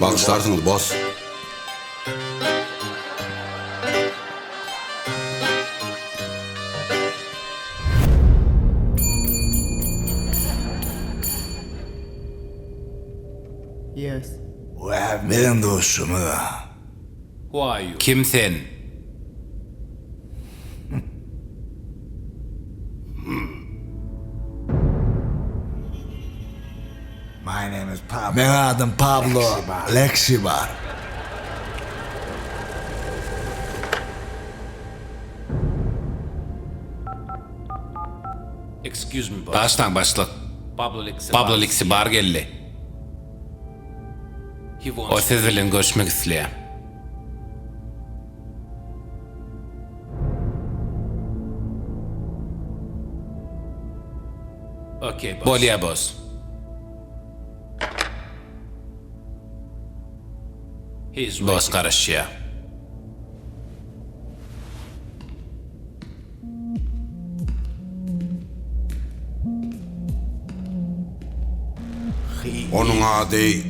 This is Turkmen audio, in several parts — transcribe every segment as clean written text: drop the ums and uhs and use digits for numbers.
Bagyşlarsyňyz, boss. Biziň duşumyz-a. Kim sen? Meň adym Pablo Leksibar. Bagyşlaň, başlyk. Pablo Leksibar geldi. O siz bilen görüşmek isleýär. Bolýa boss. Boss garaşýa. Onuň ady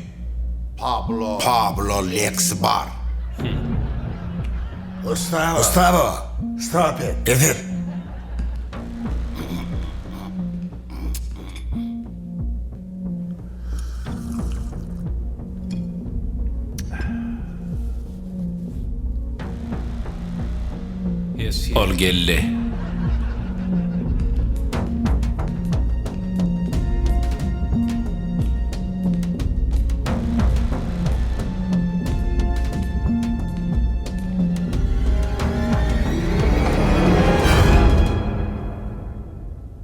Pablo Pablo Leksibar. Gustavo, stop it. Bes et. Ol geldi.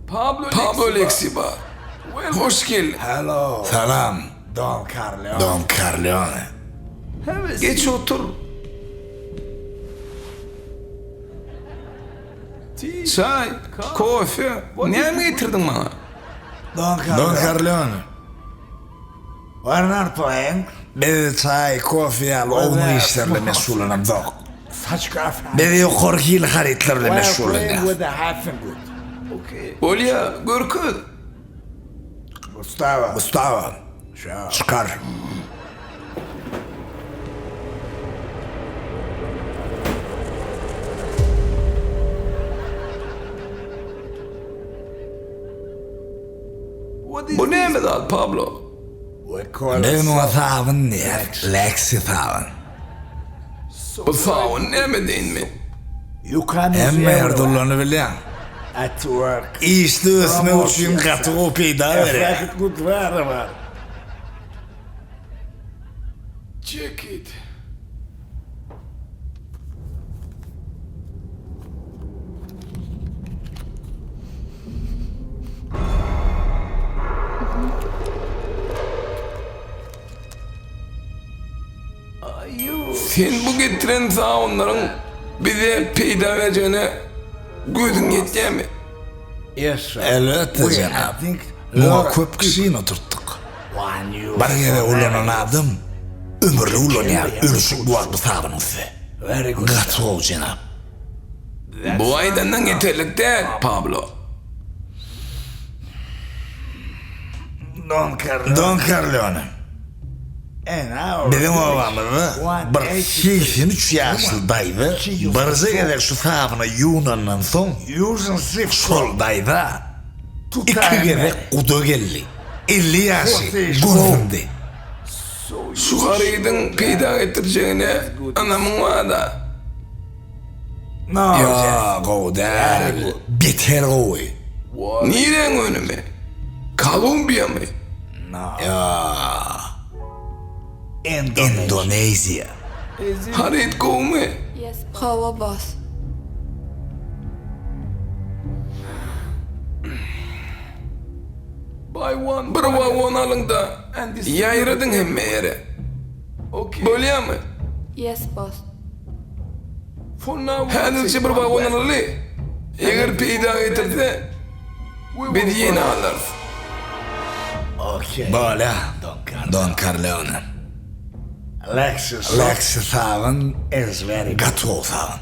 Pablo Leksiba, hoş geldiň. Salam, Don Corleone. Geç otur. Çaý, kofe, näme getirdiň maňa? Don Corleone. Biz çaý, kofe ýaly ownuk işler bilen meşgullanamzok. Biz ýokary hili harytlar bilen meşgullanýarys. Bolýa, görkez. Gustavo, çykar. Bu näme zat, Pablo? Biz muňa sabyn diýýäris, Lexi sabyn. Bu sabyn näme deýin men? Hemme ýerde ulanybilýäň. Işde ösmek üçin gaty gowy peýda berýär. Sen bu getiren sabynlaryň bize peýda berjegine gözüň ýetýärmi? Elbetde, jenap. Muňa köp kişini oturtdyk. Bir gezek ulanan adam ömürlik ulanýar, ölüşik bu wagt bu sabynyň üsti. Gaty gowy, jenap. Bu aýdanyň ýeterlik däl, Pablo. Don Korleone. Biziň obamyzda bir 83 ýaşly daýza birje gezek şu sabyna ýuwnandan soň, şol daýza iki gezek guda geldi. 50 ýaşy gözümdi. Şu harydyň peýda getirjegine ynamyň bar-da. Ýa, gowy däl. Beter gowy. Niräň önümi? Kolumbiýamy? Ýa. Indoneziýa. Haryt gowumy? Hawa, boss. Bir wagon alyň-da, ýaýradyň hemme ýere. Bolýamy? Yes, boss. Häzirçe bir wagon alaly. Eger peýda getirse, biz ýene alarys. Bolýa, Don Korleone. Lexi sabyn gaty gowy sabyn.